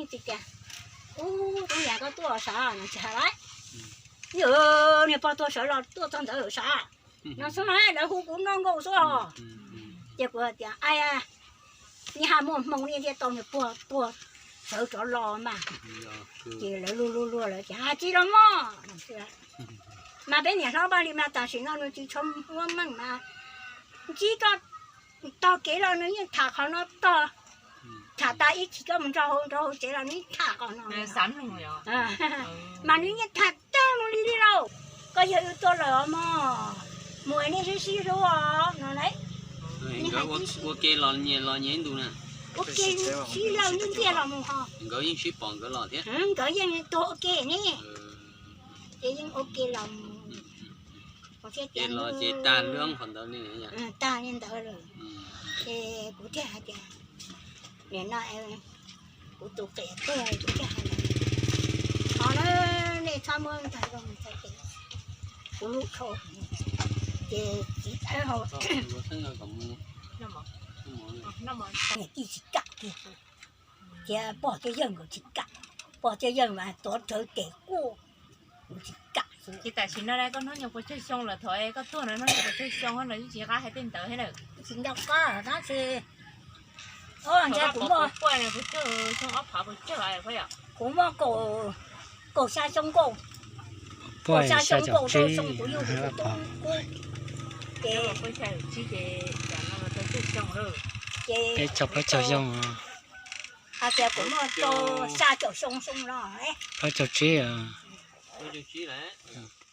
Tsis tias, ub, tub niam koj tuaj sav no tsis hais lawm. Niag pog tuaj sawv los tuaj txog ntawd sav no xwb na, lawv hu kuv noj nkauj xwb. Ces kuv tias, niag Haj Muaj Hmoo niag thiaj tau niag pog tuaj sawv rov los mas. Ces lawv luag luag luag lawv tias, tsis los mog. Mas peb niam hlob Paj Lis mas tam sim no nws tsis tshua muaj meej mas, ntsib koj tog kev los nws yeej tham qhov no tog. Tham tas ib chim koj mus nrog hauv nrog hauv tsev los nws yeej tham qhov no. Mas nws yeej tham tag mus li li lauj. Koj yog wb tuaj lawm os mog, mus nej sib sib hlub os no lauj. Ua ke los nyias los nyias ib ntus na. Ua ke sib law nyiaj ntiag los mus ho. Nkawd yeej sib pom nkawd los thiab. Nkawd yeej tuag ua ke ne. Ces yeej ua ke los mus. Ces los ces tag lub qhov ntawd li. Tag li ntawd lawm. Ces kuv thiaj hais tias, nim no kuv tus qias tuag kuv thiaj hais, qhov na, nej txhob muab ntag zoo txhais tes kuv lub tsho. Ces txiv tawb hau, niam tij tsis kam kiag, ces pog thiab yawg nkawd tsis kam, pog thiab yawg mas tuav rawv tes kuj, kuv tsis kam. Ces tam sim no koj hnub nyoog puas tsawg xyoo lawm? Thaum koj tuaj no hnub nyoog puas tsawg xyoo no yeej tsis nqa hais tej ntawd thiab lawm. Tsis nco qab tab sis, kuv muaj, kuv muaj kaum xya xyoo nkaus, kaum xya xyoo nkaus rau xyoo kuv yug kuv tus tub kub. Ces peb caug plaub caug xyoo, hais tias kuv muaj rau xya caum xyoo xyoo no. Plaub caug tsib, plaub caug tsib lawm.